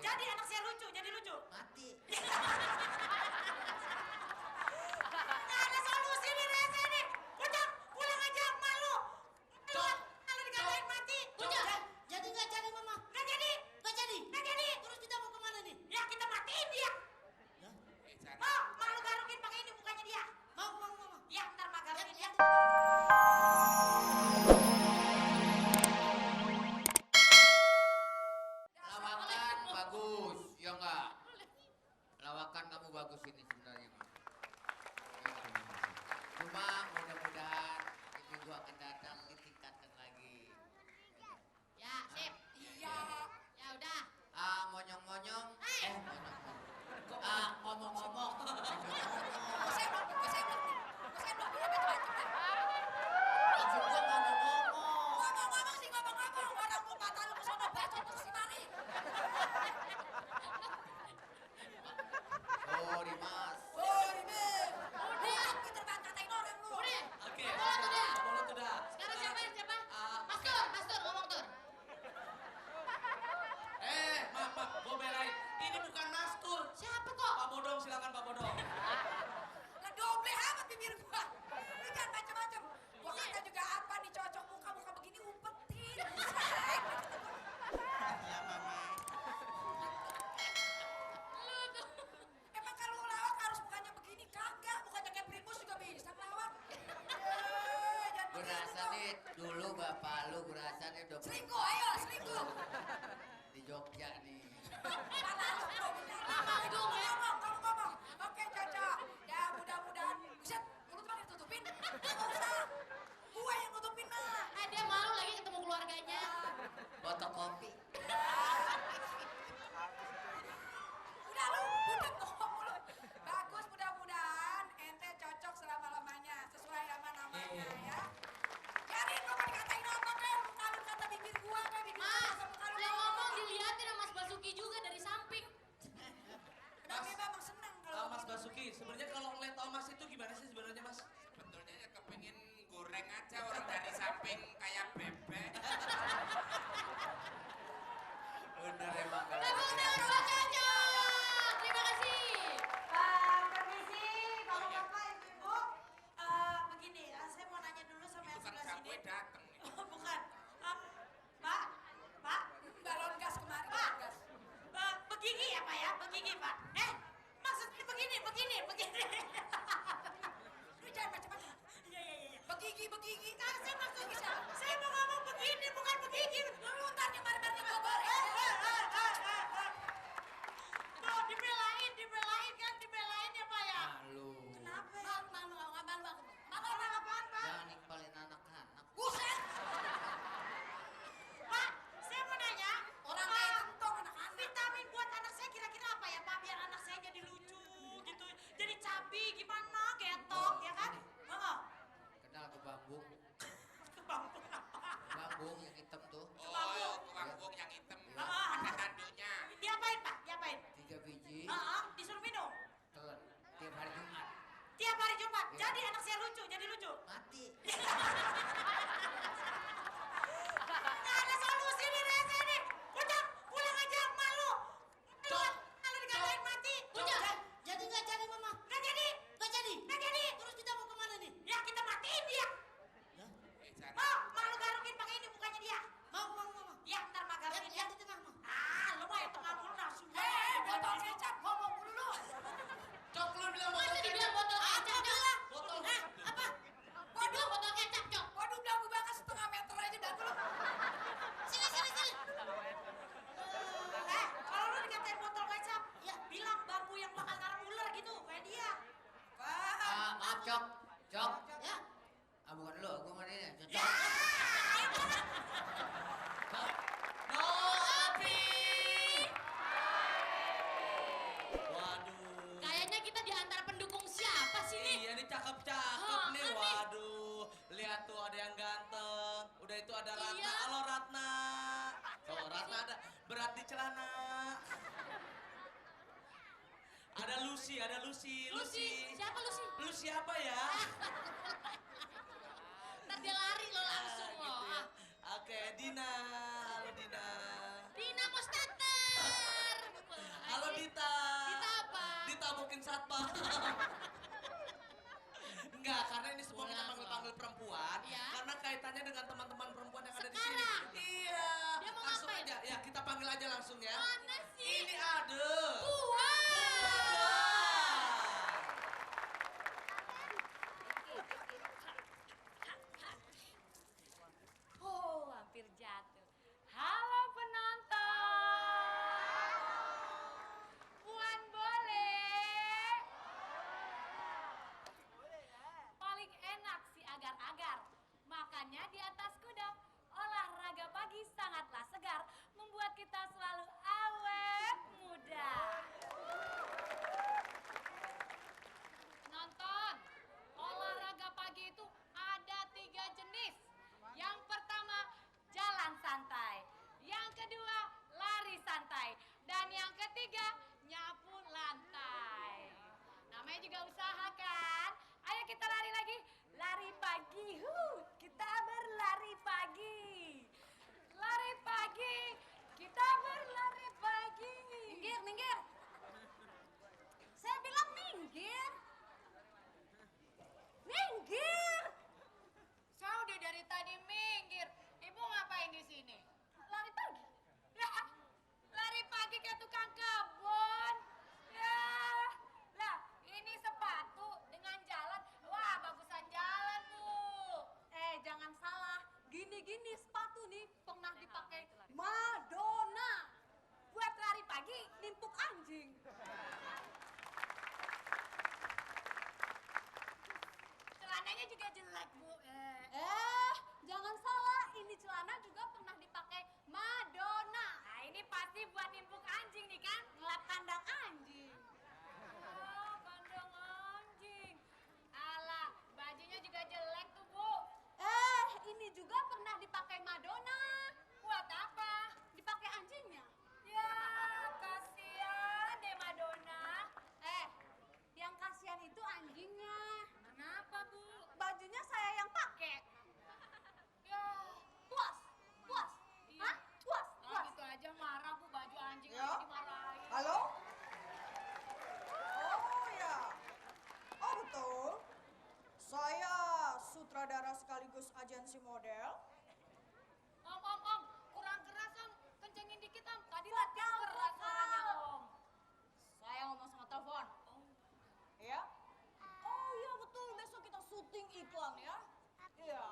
Jadi anak saya lucu, jadi lucu. Mati. Nggak ada solusi nih Reza nih. Udah, pulang aja, malu. Cok. Kalau dikatain mati. Udah. Jadi nggak jadi mama? Nggak jadi. Nggak jadi? Nggak jadi. Terus kita mau kemana nih? Ya kita matiin dia. Ya? Oh, malu garukin pakai ini mukanya dia. Mau mama. Ya, ntar mak garukin ya. Lawakan bagus, ya enggak? Lawakan kamu bagus ini sebenarnya. Cuma mudah-mudahan ini gua akan datang ditingkatkan lagi. Ya, sip. Iya. Ya udah. Monyong-monyong. Eh. Monyong-monyong. Ngomong-ngomong. Saya belum. Maksud gua ngomong-ngomong. Ngomong-ngomong sih ngomong-ngomong. Orang mau mata lu kesana bacot terus si mari. Sorry mas. Udah, pinter banget ngatain orang lu. Udah. Oke. Bola tuh dah. Bola tuh dah. Sekarang siapa? Mas Tur, ngomong Tur. Maaf, gua belain. Ini bukan Nastur. Siapa kok? Pak Bodong, silakan Pak Bodong. Ngedoble amat bibir gua. Lu jangan macem-macem. Gua kata juga apa nih cocok muka begini umpetin. Ya mama. Emang kalau lawak harus mukanya begini? Kagak, mukanya kayak Primus juga bisa ngelawak. Jangan Gue begitu rasa dong. nih dulu bapak lu gue rasa nih udah Selingkuh, ayo selingkuh. di Jogja nih. Mana lu bro, bener. Kamu ngomong. Oke cocok. Ya mudah-mudahan. Buset, mulut mah ditutupin. Nggak usah. Gua yang nutupin mah. Dia malu lagi ketemu keluarganya. Fotokopi. Udah lu, udah ngomong mulu. Bagus, mudah-mudahan ente cocok selama-lamanya. Sesuai sama namanya ya. Jadi lu mau dikatain apa kayak muka lu kata bibir gua kayak bibir Mas, gua muka lu dia kayak ngomong apa. dilihatin sama Mas Basuki juga dari samping. Udah dia memang senang kalau Mas Basuki, sebenarnya kalau ngeliat Omas itu gimana sih sebenarnya Mas? Sebetulnya ya kepingin goreng aja orang dari samping kayak bebek. Bener emang kalau Tepuk tangan buat Caca. Terima kasih. Permisi, bapak-bapak, ibu-ibu. Begini, saya mau nanya dulu sama yang Tukang sebelah jakwe sini. dateng nih. Bukan. Pak, balon gas kemarin. Pak, begini ya Pak ya, begini Pak. Maksudnya begini. Lu jangan macam-macam. Iya. Begigi. Saya maksudnya saya mau ngomong begini, bukan begini. Lu ntar nyemar-nyemar gua goreng. Tuh, dibelain ya Pak ya. malu. Kenapa? Malu apaan Pak? Jangan nimpalin anak-anak. Buset! Pak, saya mau nanya. Orang kayak kentong anak-anak. Vitamin buat anak saya kira-kira apa ya Pak? Biar anak saya jadi lucu gitu. Jadi cabi gimana? Getok ya kan? Heeh. Kenal ke bambung. Ke bambung apa? Bambung yang hitam tuh. Oh, bambung yang hitam. Ah. Ada tanduknya. Diapain Pak? Diapain? 3 biji. Heeh, disuruh minum. Telan. Tiap hari Jumat. Tiap hari Jumat. Iya. Jadi anak saya lucu, jadi lucu. Mati. Nggak ada solusi nih Reza nih. Udah, pulang aja, malu. Cok. Kalau dikatain mati. Udah. Jadi nggak jadi mama? Nggak jadi. Nggak jadi? Nggak jadi. Terus kita mau kemana nih? Ya kita matiin dia. Ya? Sana. Oh, malu garukin pakai ini mukanya dia. Mau mama. Ya, ntar mak garukin ya. Yang di tengah mama. Lu mah yang tengah mulu nafsu. Botol kecap, ngomong mulu lu. Cok, lu bilang Masa dibilang botol kecap, Cok? botol. Apa? Dibilang botol kecap, Cok. Waduh, dagu banget setengah meter aja dagu lu. Sini. Kalau lu dikatain botol kecap, ya bilang bambu yang bakal ngarang ular gitu, kayak dia. Maaf Cok. Cok. Ya? Bukan lu, gue mana ini? Cok. Ya. No api. Waduh. Kayaknya kita di antara pendukung siapa sih nih? Iya nih cakep-cakep Oh, nih. aneh. Waduh. Lihat tuh ada yang ganteng. Udah itu ada Ratna. Iya. Halo Ratna. Tuh Ratna ada berat di celana. Ada Lucy. Lucy. Siapa Lucy? Lu siapa ya? Ntar dia lari lo langsung lo. Gitu ya. Oke, Dina. Halo Dina. Dina Kostater. ngerepotin satpam. Enggak, karena ini semua kita panggil-panggil perempuan. Iya. Karena kaitannya dengan teman-teman perempuan yang ada di sini. Sekarang? Iya. Dia mau langsung ngapain? aja. Ya, kita panggil aja langsung ya. Mana sih? Ini ada. Oh, hampir jatuh. Halo penonton. Puan boleh. Paling enak si agar-agar. Makannya di atas kuda. Olahraga pagi sangatlah segar. Membuat kita selalu awet muda. Nonton, olahraga pagi itu ada 3 jenis. Yang pertama, jalan santai. Yang kedua, lari santai. Dan yang ketiga, nyapu lantai. Namanya juga usaha kan? Ayo kita lari lagi. Lari pagi. Kita berlari pagi. Lari pagi. Kita berlari pagi. Minggir, minggir. Saya bilang minggir. Minggir. Saya udah dari tadi minggir. Ibu ngapain di sini? Lari pagi. Ya, lari pagi kayak tukang kebun. Ya, lah ini sepatu dengan jalan. Wah, bagusan jalan, Bu. Jangan salah. Gini-gini sepatu nih pernah dipakai Madonna. Buat lari pagi, nimpuk anjing. Celananya juga jelek, Bu. Jangan salah. Ini celana juga pernah dipakai Madonna. Nah, ini pasti buat nimpuk anjing nih kan? Ngelap kandang anjing. Oh, kandang anjing. Alah, bajunya juga jelek tuh, Bu. Ini juga pernah dipakai Madonna. Buat apa? Dipakai anjingnya. Ya, kasihan deh Madonna. Yang kasihan itu anjingnya. Kenapa, Bu? Bajunya saya yang pakai. Ya, Puas, puas. Iya. Hah? Puas, kalau puas. gitu aja marah, Bu. Baju anjing Ya. aja dimarahin. Halo? Oh ya. Oh betul. Saya sutradara sekaligus agensi model. Om, kurang keras, Om. Kencengin dikit, Om. Tadi latihan keras suaranya, Om. Saya ngomong sama telepon. Ya? Oh iya betul, besok kita syuting iklan ya. Iya.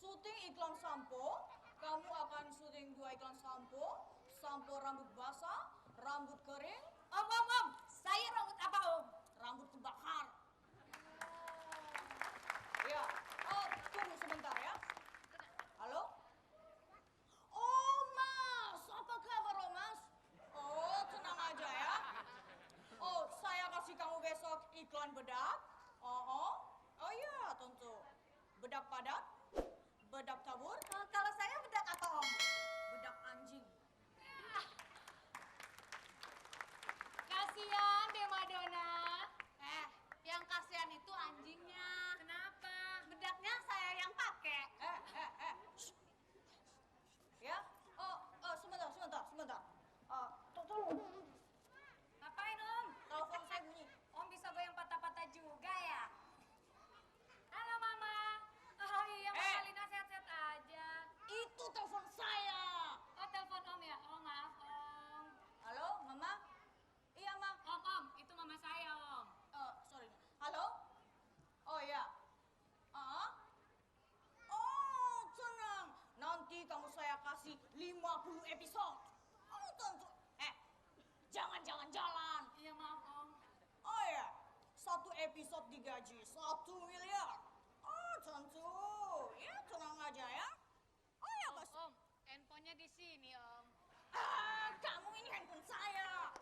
Syuting iklan sampo. Kamu akan syuting 2 iklan sampo. Sampo rambut basah, rambut kering, Om. Saya rambut apa, Om? rambut kebakar. Iya. Oh, tunggu sebentar ya. Halo? Oh, Mas. Apa kabar, oh, Mas? Oh, tenang aja ya. Oh, saya kasih kamu besok iklan bedak. Oh iya, tentu. Bedak padat, bedak tabur, Kalau saya bedak apa, Om? bedak anjing. Kasihan deh Madonna. Yang kasihan itu anjingnya. Kenapa? Bedaknya saya yang pakai. Shh. Ya? Oh, sebentar. Tolong. Ngapain, Om? Telepon saya bunyi. Om bisa goyang patah-patah juga ya? Halo, Mama. Oh iya, Mama Lina sehat-sehat aja. Itu telepon saya. Oh, telepon Om ya? Oh, maaf, Om. Halo, Mama? Iya, Ma. Om, itu Mama saya, Om. Sorry. Halo? Oh, ya. Oh, tenang. Nanti kamu saya kasih 50 episode. Oh, tentu. Jangan jalan. Iya, maaf, Om. Oh ya, 1 episode digaji 1 miliar. Oh, tentu. Ya, tenang aja ya. Oh ya, Bos. Om, handphonenya di sini, Om. Kamu ini handphone saya.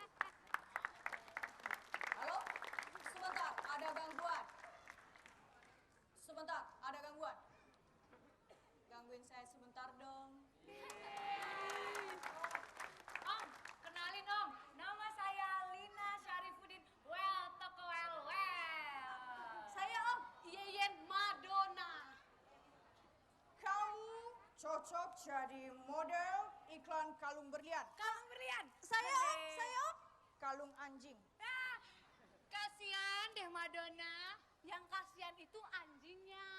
Halo? Sebentar, ada gangguan. Gangguin saya sebentar dong. Om, kenalin, Om. Nama saya Lina Syarifuddin. Well, toko well. Saya, Om. Yeyen Madonna. Kamu cocok jadi model iklan kalung berlian. Kalung berlian. Saya, Om. Kalung anjing. kasihan deh Madonna. Yang kasihan itu anjingnya.